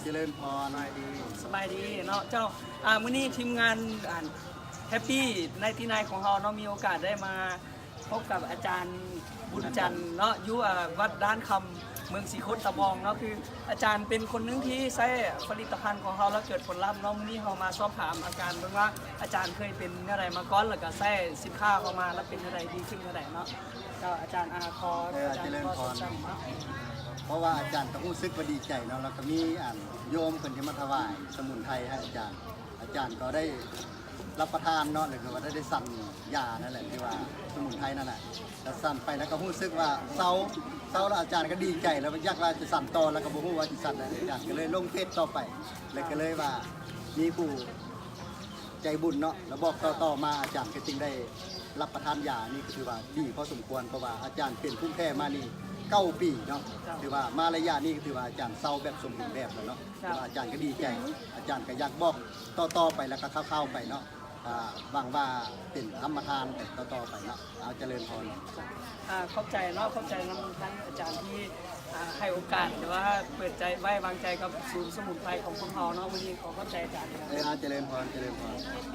ຈະເລີນພອນ ສະບາຍດີ ສະບາຍດີເນາະເຈົ້າ. ອ່າ ມື້ນີ້ທີມງານ ອັນ Happy ໄນຕີໄນຂອງເຮົາເນາະ ມີໂອກາດໄດ້ມາພົບກັບອາຈານບຸນຈັນເນາະ ຢູ່ ອ່າ ວັດດ້ານຄຳ ເມືອງສີໂຄດຕະບອງເນາະ. ຄືອາຈານເປັນຄົນໜຶ່ງທີ່ໃຊ້ຜະລິດຕະພັນຂອງເຮົາແລ້ວເກີດຜົນລັບເນາະ. ມື້ນີ້ເຮົາມາສອບຖາມອາຈານເບິ່ງວ່າ ອາຈານເຄີຍເປັນແນວໃດມາກ່ອນ ແລ້ວກໍໃຊ້ສິນຄ້າເຮົາມາແລ້ວເປັນແນວໃດ ດີຂຶ້ນແນວໃດເນາະ. ເຈົ້າ ອາຈານ ອາ ຂໍ ເອີ ອາຈານ ຈະເລີນພອນ ເພາະວ່າອາຈານກໍຮູ້ສຶກວ່າດີໃຈເນາະ ແລ້ວກໍມີ ອັນ ໂຍມເພິ່ນທີ່ມາຖວາຍສະໝຸນໄພໃຫ້ອາຈານ ອາຈານກໍໄດ້ ຮັບປະທານເນາະ ຫຼືວ່າໄດ້ ໄດ້ສັນຢານັ້ນແຫຼະ ທີ່ວ່າສະໝຸນໄພນັ້ນນະ ແລ້ວສັນໄປແລ້ວກໍຮູ້ສຶກວ່າເຊົາ ເຊົາແລ້ວອາຈານກໍດີໃຈ ແລ້ວຢາກວ່າຈະສັນຕໍ່ ແລ້ວກໍບໍ່ຮູ້ວ່າຊິສັນແນວໃດ ອາຈານກໍເລີຍລົງເຟສຕໍ່ໄປ ແລ້ວກໍເລີຍວ່າມີຜູ້ໃຈບຸນເນາະ ແລ້ວບອກຕໍ່ໆມາ ອາຈານກໍຈຶ່ງໄດ້ ຮັບປະທານຢານີ້ກໍຖືວ່າດີພໍສົມຄວນ ເພາະວ່າອາຈານເປັນພູມແພ້ມານີ້ເກົ້າປີເນາະ ຖືວ່າມາໄລຍະນີ້ກໍຖືວ່າອາຈານເຊົາແບບສົມບູນແບບແລ້ວເນາະ ແຕ່ວ່າອາຈານກໍດີໃຈ ອາຈານກໍຢາກບອກຕໍ່ໆໄປ ແລ້ວກໍຂ່າວໆໄປເນາະ ຫວັງວ່າເປັນທຳມະທານໄປຕໍ່ໆໄປເນາະ. ເອົາ ຈະເລີນພອນ. ອາ ຂອບໃຈເນາະ ຂອບໃຈນຳທ່ານອາຈານທີ່ ອາ ໃຫ້ໂອກາດ ຫຼືວ່າເປີດໃຈໄວ້ວາງໃຈກັບສູນສະໝຸນໄພຂອງພວກເຮົາເນາະ. ມື້ນີ້ຂໍຂອບໃຈອາຈານ. ເອີ ອາ ຈະເລີນພອນ ຈະເລີນພອນ.